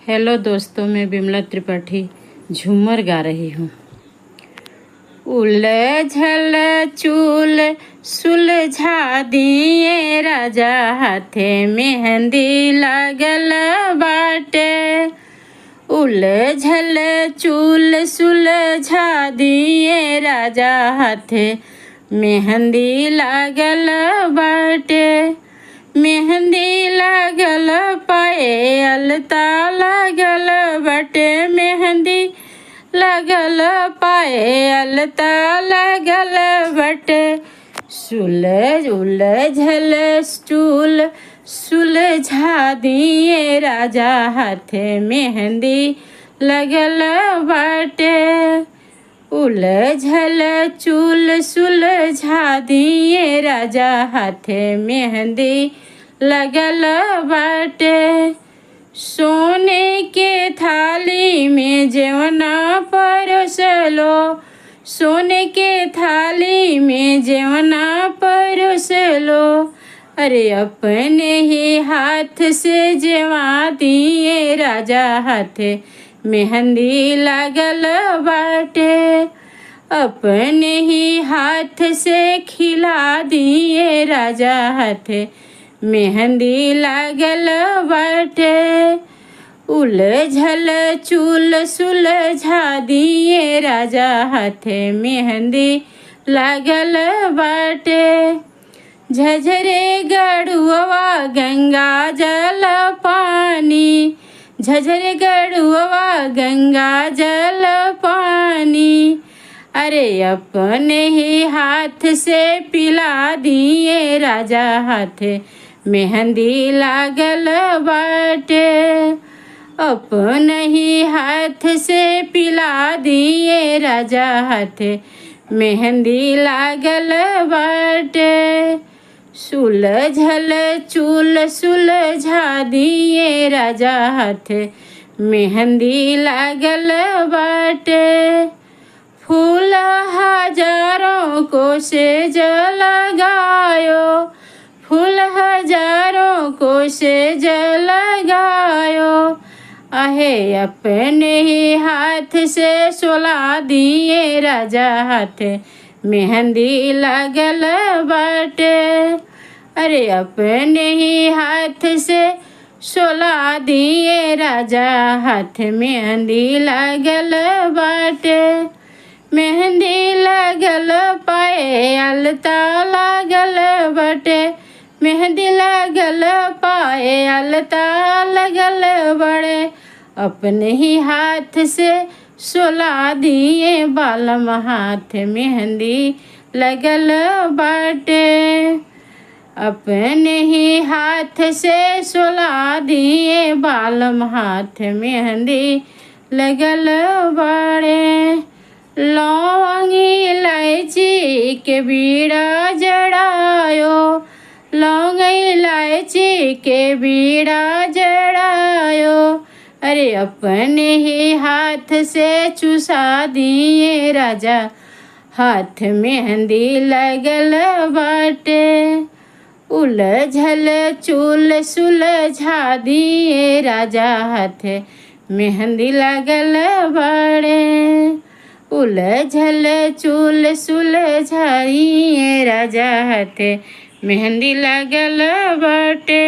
Hello दोस्तों, मैं बिमला त्रिपाठी झूमर गा रही हूँ। उलझल चूल सुलझा दिए राजा, हाथे मेहंदी लागल बाटे। उलझल चूल सुलझा दिए राजा, हाथे मेहंदी लागल बाटे। मेहंदी लागल पाए अलता लागल बाटे। मेहंदी लागल पाए अलता लागल बाटे। सुलझ उलझल चूल सुलझा दिए राजा, हाथे मेहंदी लगल बाटे। उलझल चूल सुलझा दिए राजा, हाथे मेहंदी लगल बाटे। सोने के थाली में जेवना परोसलो, सोने के थाली में जेवना परोसलो। अरे अपने ही हाथ से जेवा दिए राजा, हाथे मेहंदी लागल बाटे। अपने ही हाथ से खिला दिए राजा, हाथे मेहंदी लागल बाटे। उलझल चूल सुलझा दिए राजा, हाथे मेहंदी लागल बाटे। झझरे गड़ुआ गंगा जल पानी, झझरे गड़ुआ गंगा जल पानी। अरे अपने ही हाथ से पिला दिए राजा, हाथे मेहंदी लागल बाटे। अपने ही हाथ से पिला दिए राजा, हाथे मेहंदी लागल बाटे। सुलझल चूल सुलझा दिए राजा, हाथे मेहंदी लागल बाटे। फूल हजारों को सेज लगायो, फूल हजारों को सेज लगायो। आहे अपने ही हाथ से सोला दिए राजा, हाथे मेहंदी लागल बाटे। अरे अपने ही हाथ से सोला दिए राजा, हाथ मेहंदी लागल बाटे। मेहंदी लागल पाए अलता लागल बाटे। मेहंदी लागल पाए अलता लगल बड़े। अपने ही हाथ से सोला दिए बालम, हाथ मेहंदी लगल बाटे। अपने ही हाथ से सोला दिए बालम, हाथ मेहंदी लगल बाड़े। लौंग इलायची के बीड़ा जड़ायो, लौंग इलायची के बीड़ा जड़ायो। अरे अपने ही हाथ से चुसा दिए राजा, हाथ मेहंदी लगल बाटे। उलझल चूल सुलझा दिए राजा, हाथे मेहंदी लगल बाड़े। उलझल चूल सुलझाइए राजा, हाथे मेहंदी लगल बाटे।